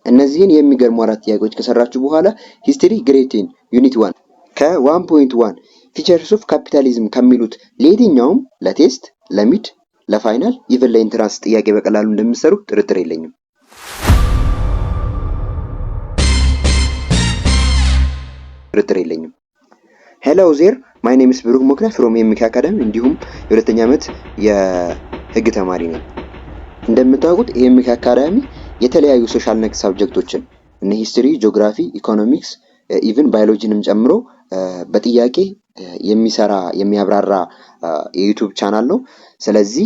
እነዚህን የሚገርሙ አራት ጥያቄዎች ከሰራችሁ በኋላ history grade 10 unit 1 ከ1.1 features of capitalism ከሚሉት ለየትኛውም ለ test፣ ለ mid፣ ለ final፣ even ለ entrance ጥያቄ በቀላሉ እንደምትሰሩ ጥርጥር የለኝም። Hello there, my name is ብሩክ ሞክሪያ from ኤምኬ አካዳሚ፣ እንዲሁም የሁለተኛ ዓመት የህግ ተማሪ ነኝ። እንደምታውቁት ኤምኬ አካዳሚ የተለያዩ social ነክ subject ኦችን እነ history፣ geography፣ economics፣ even biology ንም ጨምሮ በጥያቄ የሚሰራ፣ የሚያብራራ የ YouTube channel ነው። ስለዚህ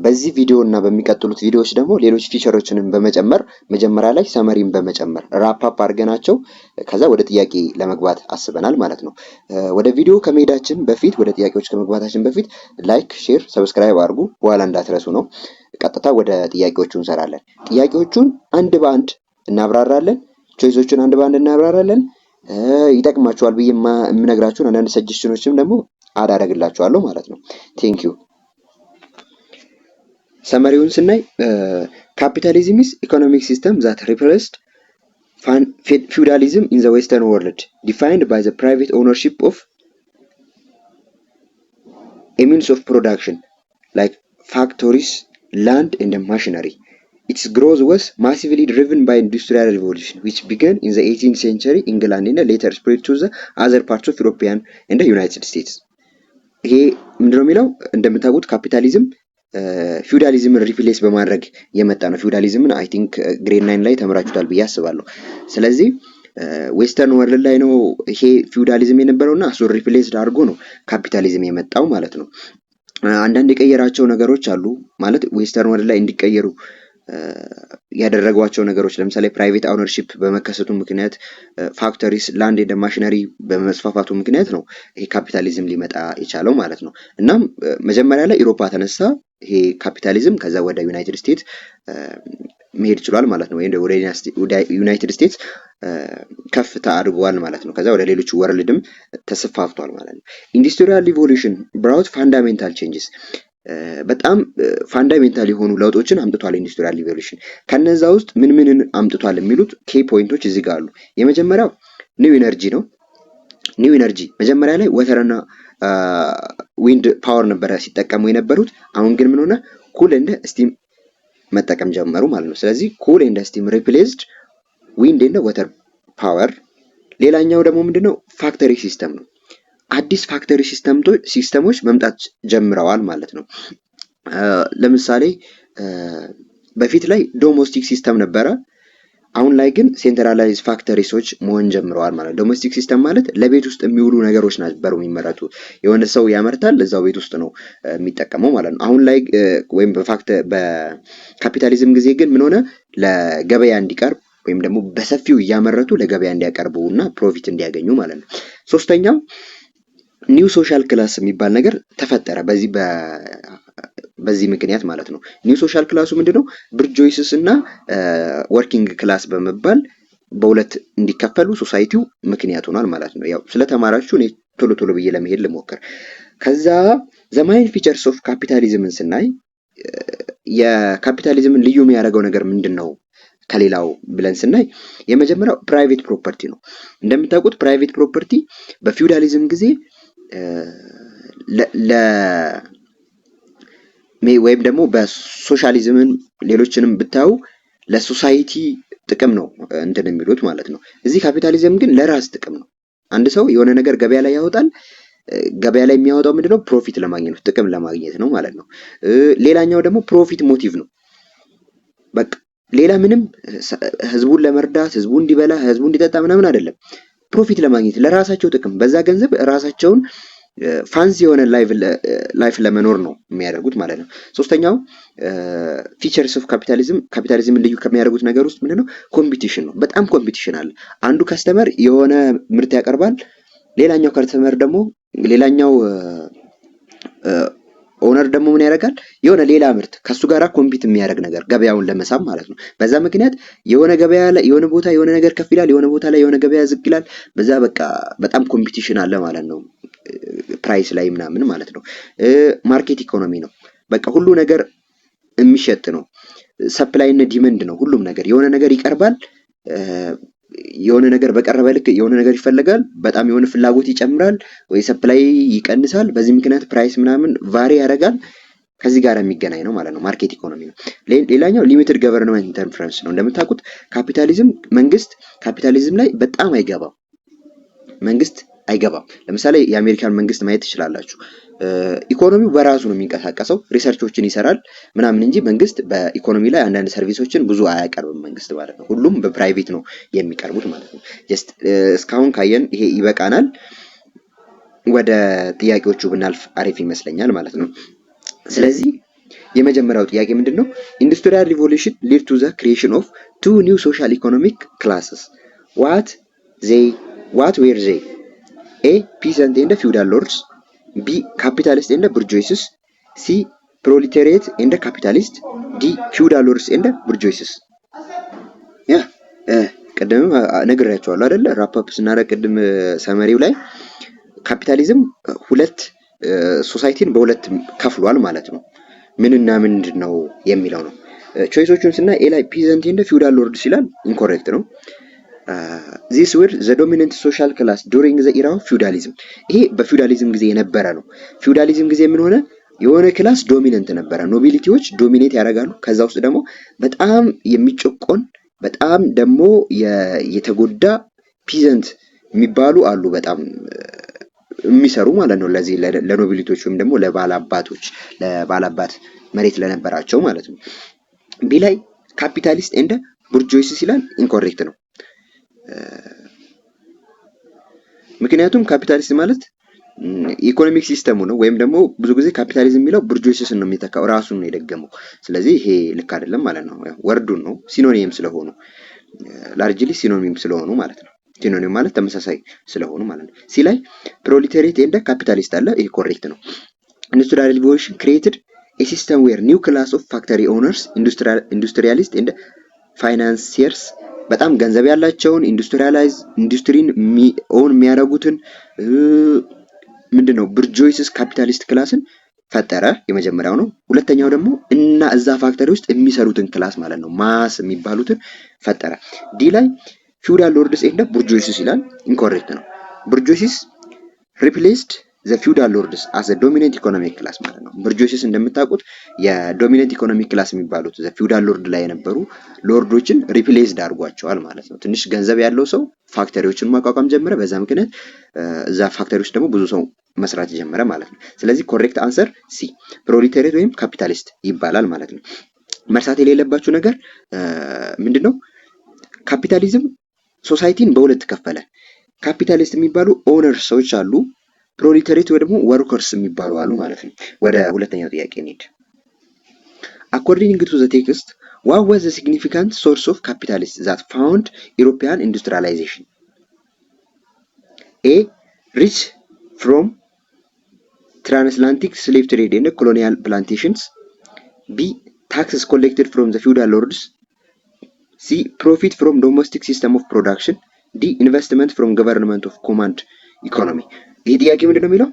በዚህ ቪዲዮ እና በሚቀጥሉት ቪዲዮዎች ደግሞ ሌሎች feature ኦችንም በመጨመር፣ መጀመሪያ ላይ summary ን በመጨመር wrap up አድርገናቸው ከዛ ወደ ጥያቄ ለመግባት አስበናል ማለት ነው። ወደ ቪዲዮ ከመሄዳችን በፊት፣ ወደ ጥያቄዎች ከመግባታችን በፊት like፣ share፣ subscribe አድርጉ፣ በኋላ እንዳትረሱ ነው። ቀጥታ ወደ ጥያቄዎቹ እንሰራለን። ጥያቄዎቹን አንድ በአንድ እናብራራለን። Choice ኦቹን አንድ በአንድ እናብራራለን። ይጠቅማችኋል ብዬ የምነግራችሁን አንዳንድ suggestion ኦችም ደግሞ add አደርግላችኋለሁ ማለት ነው። Thank you። Summary ውን ስናይ capitalism is economic system that replaced feudalism in the Western world, defined by the private ownership of a means of production like factories, land and machinery. Its growth was massively driven by Industrial Revolution, which began in the 18th century England and later spread to the other parts of European and the United States. ይሄ ምንድነው የሚለው? እንደምታውቁት ካፒታሊዝም feudalism ን replace በማድረግ የመጣ ነው። Feudalism ን I think grade 9 ላይ ተምራችሁታል ብዬ አስባለሁ። ስለዚህ Western world ላይ ነው ይሄ ፊውዳሊዝም የነበረው እና እሱን replaced አድርጎ ነው ካፒታሊዝም የመጣው ማለት ነው። አንዳንድ የቀየራቸው ነገሮች አሉ፣ ማለት Western world ላይ እንዲቀየሩ ያደረጓቸው ነገሮች፣ ለምሳሌ private ownership በመከሰቱ ምክንያት፣ factories፣ land and machinery በመስፋፋቱ ምክንያት ነው ይሄ ካፒታሊዝም ሊመጣ የቻለው ማለት ነው። እናም መጀመሪያ ላይ ኢሮፓ ተነሳ ይሄ ካፒታሊዝም፣ ከዛ ወደ ዩናይትድ ስቴትስ መሄድ ችሏል ማለት ነው። ወይም ወደ ዩናይትድ ስቴትስ ከፍታ አድርጓል ማለት ነው። ከዛ ወደ ሌሎች world ም ተስፋፍቷል ማለት ነው። Industrial Revolution brought fundamental changes፣ በጣም fundamental የሆኑ ለውጦችን አምጥቷል Industrial Revolution። ከነዛ ውስጥ ምን ምንን አምጥቷል የሚሉት key point ኦች እዚህ ጋር አሉ። የመጀመሪያው new energy ነው። New energy፣ መጀመሪያ ላይ water ና wind power ነበረ ሲጠቀሙ የነበሩት። አሁን ግን ምን ሆነ? Coal and steam መጠቀም ጀመሩ ማለት ነው። ስለዚህ coal and steam replaced wind and water power። ሌላኛው ደግሞ ምንድነው? Factory system ነው። አዲስ factory system ኦች መምጣት ጀምረዋል ማለት ነው። ለምሳሌ በፊት ላይ domestic system ነበረ። አሁን ላይ ግን centralized factories ኦች መሆን ጀምረዋል ማለት ነው። Domestic system ማለት ለቤት ውስጥ የሚውሉ ነገሮች ነበሩ የሚመረቱ። የሆነ ሰው ያመርታል፣ እዛው ቤት ውስጥ ነው የሚጠቀመው ማለት ነው። አሁን ላይ ወይም በካፒታሊዝም ጊዜ ግን ምን ሆነ? ለገበያ እንዲቀርብ ወይም ደግሞ በሰፊው እያመረቱ ለገበያ እንዲያቀርቡ እና profit እንዲያገኙ ማለት ነው። ሶስተኛው new social class የሚባል ነገር ተፈጠረ በዚህ ምክንያት ማለት ነው። New social class ኡ ምንድነው? Bourgeoisies እና working class በመባል በሁለት እንዲከፈሉ society ው ምክንያት ሆኗል ማለት ነው። ያው ስለተማራችሁ እኔ ቶሎ ቶሎ ብዬ ለመሄድ ልሞክር። ከዛ the main features of capitalism ን ስናይ፣ የካፒታሊዝምን ልዩ የሚያደርገው ነገር ምንድን ነው ከሌላው ብለን ስናይ የመጀመሪያው private property ነው። እንደምታውቁት private property በፊውዳሊዝም ጊዜ ለ ወይም ደግሞ በሶሻሊዝምን ሌሎችንም ብታዩ ለ society ጥቅም ነው እንትን የሚሉት ማለት ነው። እዚህ ካፒታሊዝም ግን ለራስ ጥቅም ነው። አንድ ሰው የሆነ ነገር ገበያ ላይ ያወጣል። ገበያ ላይ የሚያወጣው ምንድነው? Profit ለማግኘት ነው፣ ጥቅም ለማግኘት ነው ማለት ነው። ሌላኛው ደግሞ profit motive ነው። በቃ ሌላ ምንም ህዝቡን ለመርዳት፣ ህዝቡ እንዲበላ፣ ህዝቡ እንዲጠጣ ምናምን አይደለም። Profit ለማግኘት፣ ለራሳቸው ጥቅም፣ በዛ ገንዘብ ራሳቸውን fancy የሆነ life ለመኖር ነው የሚያደርጉት ማለት ነው። ሶስተኛው features of capitalism፣ ካፒታሊዝምን ልዩ ከሚያደርጉት ነገር ውስጥ ምንድነው? Competition ነው። በጣም competition አለ። አንዱ customer የሆነ ምርት ያቀርባል፣ ሌላኛው customer ደግሞ፣ ሌላኛው owner ደግሞ ምን ያደርጋል? የሆነ ሌላ ምርት ከሱ ጋር compete የሚያደርግ ነገር ገበያውን ለመሳብ ማለት ነው። በዛ ምክንያት የሆነ ገበያ ላይ የሆነ ቦታ የሆነ ነገር ከፍ ይላል፣ የሆነ ቦታ ላይ የሆነ ገበያ ዝቅ ይላል። በዛ በቃ በጣም competition አለ ማለት ነው። Price ላይ ምናምን ማለት ነው። Market economy ነው። በቃ ሁሉ ነገር የሚሸጥ ነው። Supply እና demand ነው። ሁሉም ነገር፣ የሆነ ነገር ይቀርባል። የሆነ ነገር በቀረበ ልክ የሆነ ነገር ይፈለጋል። በጣም የሆነ ፍላጎት ይጨምራል ወይ supply ይቀንሳል። በዚህ ምክንያት price ምናምን vary ያደርጋል። ከዚህ ጋር የሚገናኝ ነው ማለት ነው። Market economy ነው። ሌላኛው limited government interference ነው። እንደምታውቁት ካፒታሊዝም መንግስት ካፒታሊዝም ላይ በጣም አይገባም። መንግስት አይገባም። ለምሳሌ የአሜሪካን መንግስት ማየት ትችላላችሁ። ኢኮኖሚው በራሱ ነው የሚንቀሳቀሰው፣ research ኦችን ይሰራል ምናምን እንጂ መንግስት በኢኮኖሚ ላይ አንዳንድ service ኦችን ብዙ አያቀርብም መንግስት ማለት ነው። ሁሉም በ private ነው የሚቀርቡት ማለት ነው። Just እስካሁን ካየን ይሄ ይበቃናል። ወደ ጥያቄዎቹ ብናልፍ አሪፍ ይመስለኛል ማለት ነው። ስለዚህ የመጀመሪያው ጥያቄ ምንድን ነው? Industrial revolution led to the creation of two new social economic classes. What were they? A, peasant and feudal lords፣ B, capitalist and bourgeoisies፣ C, proletariat and capitalist፣ D, feudal lords and bourgeoisies። Yeah, ቅድምም ነግሬያቸዋለሁ አይደለ? Wrap up ስናደርግ ቅድም summary ው ላይ ካፒታሊዝም ሁለት society ን በሁለት ከፍሏል ማለት ነው። ምንና ምንድን ነው የሚለው ነው። Choice ኦቹን ስናይ A ላይ peasant and feudal lords ይላል፣ incorrect ነው። These were the dominant social class during the era of feudalism። ይሄ በፊውዳሊዝም ጊዜ የነበረ ነው። ፊውዳሊዝም ጊዜ ምን ሆነ? የሆነ class dominant ነበረ። Nobility ዎች dominate ያደርጋሉ። ከዛ ውስጥ ደግሞ በጣም የሚጨቆን በጣም ደግሞ የተጎዳ peasant የሚባሉ አሉ። በጣም የሚሰሩ ማለት ነው። ለዚህ ለ nobility ዎች ወይም ደግሞ ለባላባቶች፣ ለባላባት መሬት ለነበራቸው ማለት ነው። B ላይ capitalist and bourgeoisies ይላል፣ incorrect ነው። ምክንያቱም ካፒታሊስት ማለት economic system ኡ ነው፣ ወይም ደግሞ ብዙ ጊዜ ካፒታሊዝም የሚለው bourgeoisies ን ነው የሚተካው፣ ራሱን ነው የደገመው። ስለዚህ ይሄ ልክ አይደለም ማለት ነው። Word ኡን ነው synonym ስለሆኑ፣ largely synonym ስለሆኑ ማለት ነው። Synonym ማለት ተመሳሳይ ስለሆኑ ማለት ነው። C ላይ proletariat and capitalist አለ። ይሄ correct ነው። Industrial revolution created a system where new class of factory owners, industrialist and financiers፣ በጣም ገንዘብ ያላቸውን industrialize ኢንዱስትሪን own የሚያደርጉትን ምንድን ነው bourgeoisies capitalist class ን ፈጠረ። የመጀመሪያው ነው። ሁለተኛው ደግሞ እና እዛ factory ውስጥ የሚሰሩትን class ማለት ነው mass የሚባሉትን ፈጠረ። D ላይ feudal lords and bourgeoisies ይላል። Incorrect ነው። Bourgeoisies replaced the feudal lords as dominant economic class ማለት ነው። Bourgeoisies እንደምታውቁት የ dominant economic class የሚባሉት the feudal lord ላይ የነበሩ lord ኦችን replaced አድርጓቸዋል ማለት ነው። ትንሽ ገንዘብ ያለው ሰው factory ዎችን ማቋቋም ጀመረ። በዛ ምክንያት እዛ factory ውስጥ ደግሞ ብዙ ሰው መስራት ጀመረ ማለት ነው። ስለዚህ correct answer C proletariat ወይም ካፒታሊስት ይባላል ማለት ነው። መርሳት የሌለባችሁ ነገር ምንድን ነው? ካፒታሊዝም society ን በሁለት ከፈለ። ካፒታሊስት የሚባሉ owner ሰዎች አሉ፣ ፕሮሊቴሪየት ወይ ደግሞ workers የሚባሉ አሉ ማለት ነው። ወደ ሁለተኛው ጥያቄ እንሂድ። According to the text, what was the significant source of capitalist that found European industrialization? A, rich from transatlantic slave trade and colonial plantations፣ B, taxes collected from the feudal lords፣ C, profit from domestic system of production፣ D, investment from government of command economy። ይህ ጥያቄ ምንድን ነው የሚለው?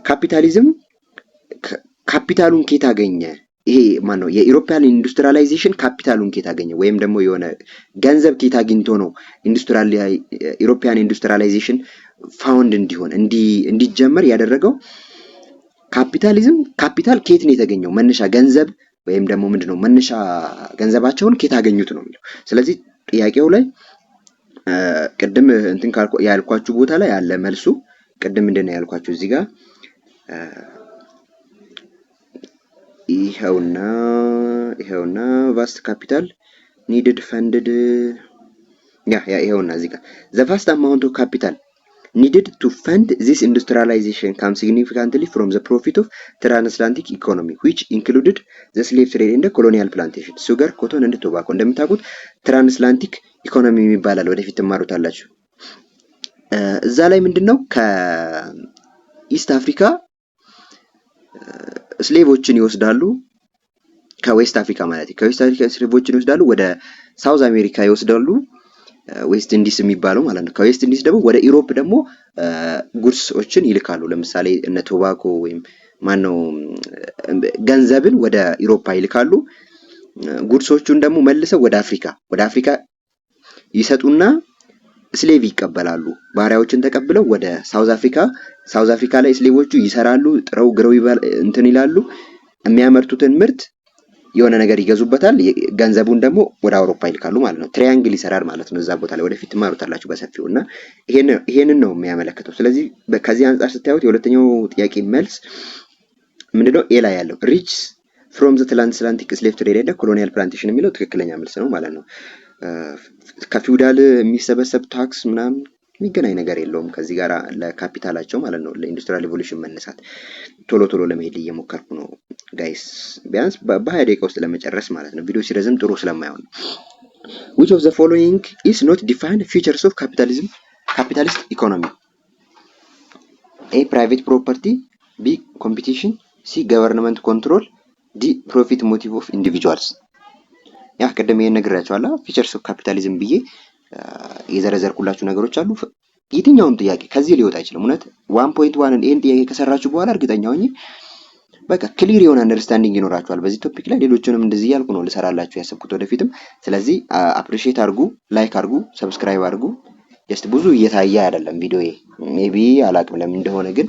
ካፒታሊዝም ካፒታሉን ኬት አገኘ? ይሄ ማን ነው? የ European industrialization ካፒታሉን ኬት አገኘ? ወይም ደግሞ የሆነ ገንዘብ ኬት አግኝቶ ነው European industrialization found እንዲሆን እንዲጀመር ያደረገው? ካፒታሊዝም ካፒታል ኬት ነው የተገኘው? መነሻ ገንዘብ ወይም ደግሞ ምንድን ነው መነሻ ገንዘባቸውን ኬት አገኙት ነው የሚለው። ስለዚህ ጥያቄው ላይ ቅድም እንትን ያልኳችሁ ቦታ ላይ አለ መልሱ። ቅድም ምንድን ነው ያልኳችሁ እዚህ ጋር? ይኸውና vast capital needed funded, yeah, ይኸውና እዚህ ጋር the vast amount of capital needed to fund this industrialization came significantly from the profit of transatlantic economy, which included the slave trade and colonial plantation, sugar, cotton and tobacco። እንደምታውቁት transatlantic economy ይባላል። ወደፊት ትማሩታላችሁ። እዛ ላይ ምንድን ነው ከ East Africa slave ኦችን ይወስዳሉ። ከ West Africa ማለት ከ West Africa slave ኦችን ይወስዳሉ፣ ወደ South America ይወስዳሉ። West Indies የሚባለው ማለት ነው። ከ West Indies ደግሞ ወደ Europe ደግሞ goods ኦችን ይልካሉ። ለምሳሌ እነ tobacco ወይም ማነው ገንዘብን ወደ ኢሮፓ ይልካሉ። Goods ኦቹን ደግሞ መልሰው ወደ አፍሪካ ይሰጡና slave ይቀበላሉ። ባሪያዎችን ተቀብለው ወደ South Africa፣ South Africa ላይ slave ኦቹ ይሰራሉ፣ ጥረው ግረው እንትን ይላሉ። የሚያመርቱትን ምርት የሆነ ነገር ይገዙበታል። ገንዘቡን ደግሞ ወደ አውሮፓ ይልካሉ ማለት ነው። Triangle ይሰራል ማለት ነው እዛ ቦታ ላይ። ወደፊት ትማሩታላችሁ በሰፊው እና ይሄንን ነው የሚያመለክተው። ስለዚህ ከዚህ አንጻር ስታዩት የሁለተኛው ጥያቄ መልስ ምንድነው? A ላይ ያለው riches from the transatlantic slave trade and colonial plantation የሚለው ትክክለኛ መልስ ነው ማለት ነው። ከፊውዳል የሚሰበሰብ tax ምናምን የሚገናኝ ነገር የለውም ከዚህ ጋር ለካፒታላቸው ማለት ነው። ለ industrial revolution መነሳት ቶሎ ቶሎ ለመሄድ እየሞከርኩ ነው guys፣ ቢያንስ በ20 ደቂቃ ውስጥ ለመጨረስ ማለት ነው። ቪዲዮ ሲረዝም ጥሩ ስለማይሆን ነው። Which of the following is not defined features of capitalism, capitalist economy? A, private property፣ B, competition፣ C, government control፣ D, profit motive of individuals። Yeah፣ ቅድም ይሄን ነግሬያችኋለሁ። Features of capitalism ብዬ የዘረዘርኩላችሁ ነገሮች አሉ። የትኛውም ጥያቄ ከዚህ ሊወጣ አይችልም። እውነት 1.1ን ይህን ጥያቄ ከሰራችሁ በኋላ እርግጠኛ ሆኜ በቃ clear የሆነ understanding ይኖራችኋል በዚህ topic ላይ። ሌሎችንም እንደዚህ እያልኩ ነው ልሰራላችሁ ያሰብኩት ወደፊትም። ስለዚህ appreciate አድርጉ፣ like አድርጉ፣ subscribe አድርጉ። Just ብዙ እየታየ አይደለም ቪዲዮዬ፣ maybe አላቅም ለምን እንደሆነ፣ ግን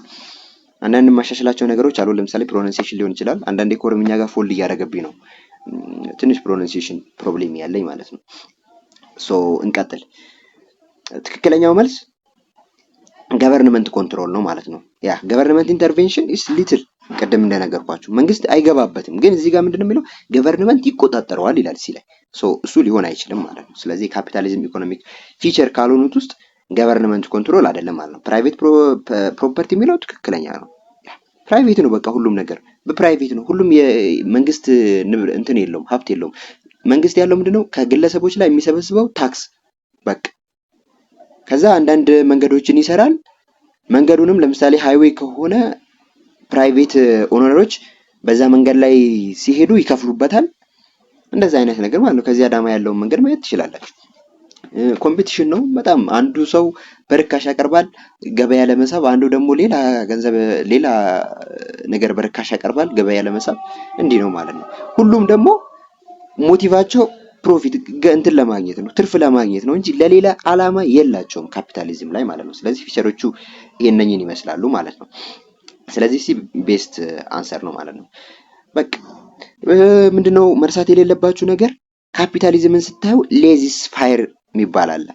አንዳንድ የማሻሽላቸው ነገሮች አሉ። ለምሳሌ pronunciation ሊሆን ይችላል። አንዳንዴ ከኦሮምኛ ጋር fold እያደረገብኝ ነው። ትንሽ pronunciation problem ያለኝ ማለት ነው። So እንቀጥል። ትክክለኛው መልስ government control ነው ማለት ነው። Yeah, government intervention is little። ቅድም እንደነገርኳችሁ መንግስት አይገባበትም። ግን እዚህ ጋር ምንድን ነው የሚለው? Government ይቆጣጠረዋል ይላል C ላይ። So እሱ ሊሆን አይችልም ማለት ነው። ስለዚህ capitalism economic feature ካልሆኑት ውስጥ government control አይደለም ማለት ነው። Private property የሚለው ትክክለኛ ነው። Private ነው፣ በቃ ሁሉም ነገር በ private ነው። ሁሉም የመንግስት እንትን የለውም፣ ሀብት የለውም። መንግስት ያለው ምንድነው? ከግለሰቦች ላይ የሚሰበስበው tax በቃ። ከዛ አንዳንድ መንገዶችን ይሰራል። መንገዱንም ለምሳሌ highway ከሆነ private owner ኦች በዛ መንገድ ላይ ሲሄዱ ይከፍሉበታል። እንደዛ አይነት ነገር ማለት ነው። ከዚህ አዳማ ያለውን መንገድ ማየት ትችላላችሁ። Competition ነው በጣም። አንዱ ሰው በርካሽ ያቀርባል ገበያ ለመሳብ፣ አንዱ ደግሞ ሌላ ገንዘብ ሌላ ነገር በርካሽ ያቀርባል ገበያ ለመሳብ። እንዲህ ነው ማለት ነው። ሁሉም ደግሞ motive ኣቸው profit እንትን ለማግኘት ነው፣ ትርፍ ለማግኘት ነው እንጂ ለሌላ ዓላማ የላቸውም ካፒታሊዝም ላይ ማለት ነው። ስለዚህ feature ኦቹ ይሄንን ይመስላሉ ማለት ነው። ስለዚህ C best answer ነው ማለት ነው። በቃ ምንድነው መርሳት የሌለባችሁ ነገር? ካፒታሊዝምን ስታዩ laissez-faire የሚባል አለ።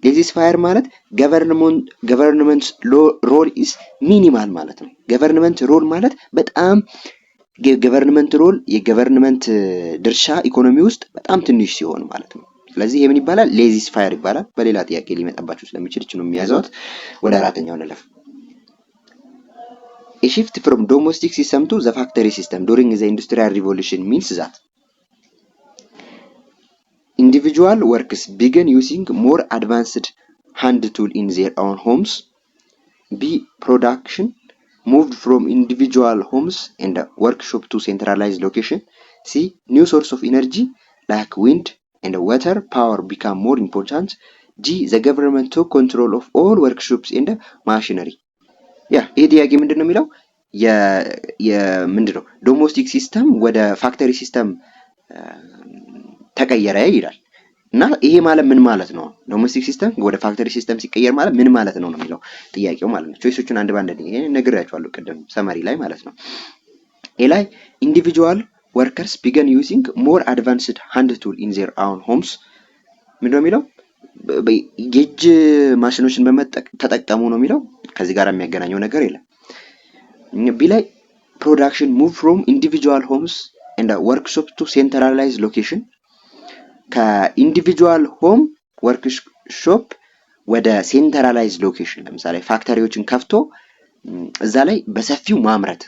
Laissez-faire ማለት government role is minimal ማለት ነው። Government role ማለት በጣም government role የ government ድርሻ ኢኮኖሚ ውስጥ በጣም ትንሽ ሲሆን ማለት ነው። ስለዚህ ይሄ ምን ይባላል? Laissez-faire ይባላል። በሌላ ጥያቄ ሊመጣባችሁ ስለሚችል ይችኑ የሚያዘዋት። ወደ አራተኛው እንለፍ። A shift from domestic system to the factory system during the Industrial Revolution means that individual workers began using more advanced hand tool in their own homes. B. Production moved from individual homes and workshop to centralized location. C. New source of energy like wind and water power become more important. D. The government took control of all workshops and machinery. Yeah፣ ይህ ጥያቄ ምንድን ነው የሚለው? ምንድን ነው domestic system ወደ factory system ተቀየረ ይላል። እና ይሄ ማለት ምን ማለት ነው? Domestic system ወደ factory system ሲቀየር ማለት ምን ማለት ነው ነው የሚለው ጥያቄው ማለት ነው። Choice ኦቹን አንድ ባንድ ይሄን ነግሬያችኋለሁ ቅድም summary ላይ ማለት ነው። A ላይ individual workers began using more advanced hand tool in their own homes ምንድነው የሚለው? የእጅ ማሽኖችን ተጠቀሙ ነው የሚለው። ከዚህ ጋር የሚያገናኘው ነገር የለም። B ላይ production move from individual homes and workshop to centralized location፣ ከ individual home workshop ወደ centralized location ለምሳሌ factory ዎችን ከፍቶ እዛ ላይ በሰፊው ማምረት።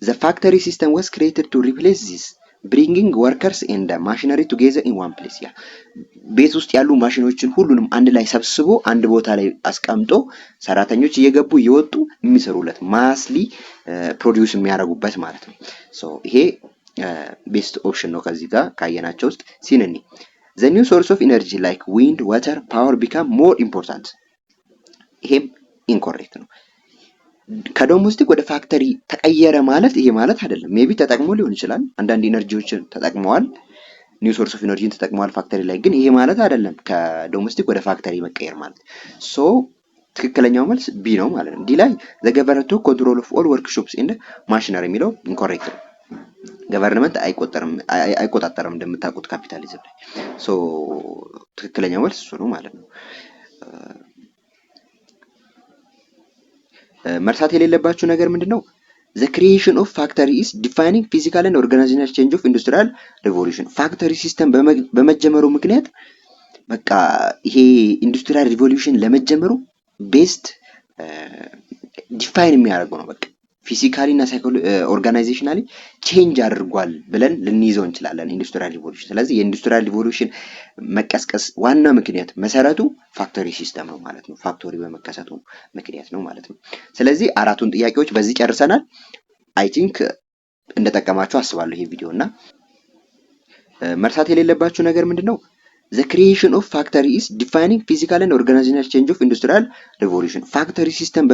The factory system was created to replace this, bringing workers and machinery together in one place። Yeah፣ ቤት ውስጥ ያሉ ማሽኖችን ሁሉንም አንድ ላይ ሰብስቦ አንድ ቦታ ላይ አስቀምጦ ሰራተኞች እየገቡ እየወጡ የሚሰሩለት massly produce የሚያደርጉበት ማለት ነው። So ይሄ best option ነው ከዚህ ጋር ካየናቸው ውስጥ። C ን the new source of energy like wind, water power become more important፣ ይሄም incorrect ነው። ከ domestic ወደ factory ተቀየረ ማለት ይሄ ማለት አይደለም። Maybe ተጠቅሞ ሊሆን ይችላል። አንዳንድ energy ዎችን ተጠቅመዋል። New source of energy ን ተጠቅመዋል factory ላይ። ግን ይሄ ማለት አይደለም ከ domestic ወደ factory መቀየር ማለት። So ትክክለኛው መልስ B ነው ማለት ነው። D ላይ the government control of all workshops and machinery የሚለው incorrect ነው። Government አይቆጣጠርም እንደምታውቁት ካፒታሊዝም ላይ። So ትክክለኛው መልስ እሱ ነው ማለት ነው። መርሳት የሌለባችሁ ነገር ምንድን ነው? The creation of factory is defining physical and organizational change of industrial revolution። Factory system በመጀመሩ ምክንያት በቃ ይሄ industrial revolution ለመጀመሩ best define የሚያደርገው ነው። በቃ physically እና organizationally change አድርጓል ብለን ልንይዘው እንችላለን industrial revolution። ስለዚህ የ industrial revolution መቀስቀስ ዋና ምክንያት መሰረቱ factory system ነው ማለት ነው። Factory በመከሰቱ ምክንያት ነው ማለት ነው። ስለዚህ አራቱን ጥያቄዎች በዚህ ጨርሰናል። I think እንደጠቀማችሁ አስባለሁ ይሄ ቪዲዮ። እና መርሳት የሌለባችሁ ነገር ምንድን ነው? The creation of factory is defining physical and organizational change of industrial revolution። Factory system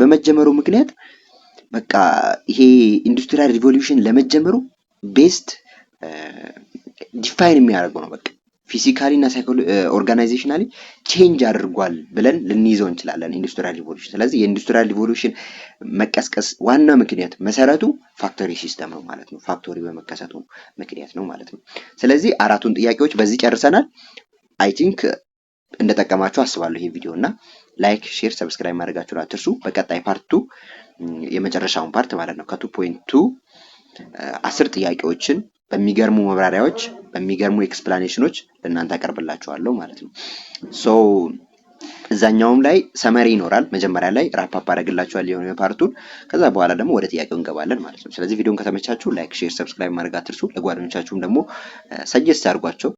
በመጀመሩ ምክንያት በቃ ይሄ industrial revolution ለመጀመሩ best define የሚያደርገው ነው። በቃ physically እና organizationally change አድርጓል ብለን ልንይዘው እንችላለን industrial revolution። ስለዚህ የ industrial revolution መቀስቀስ ዋና ምክንያት መሰረቱ factory system ነው ማለት ነው። Factory በመከሰቱ ምክንያት ነው ማለት ነው። ስለዚህ አራቱን ጥያቄዎች በዚህ ጨርሰናል። I think እንደጠቀማችሁ አስባለሁ ይሄ ቪዲዮ። እና like፣ share፣ subscribe ማድረጋችሁን አትርሱ። በቀጣይ part two የመጨረሻውን part ማለት ነው ከ 2.2 10 ጥያቄዎችን በሚገርሙ ማብራሪያዎች፣ በሚገርሙ explanation ኖች ለእናንተ አቀርብላችኋለሁ ማለት ነው። So እዛኛውም ላይ summary ይኖራል። መጀመሪያ ላይ wrap up አደርግላችኋለሁ የሆነ part ኡን፣ ከዛ በኋላ ደግሞ ወደ ጥያቄው እንገባለን ማለት ነው። ስለዚህ ቪዲዮን ከተመቻችሁ like፣ share፣ subscribe ማድረግ አትርሱ። ለጓደኞቻችሁም ደግሞ suggest አድርጓቸው።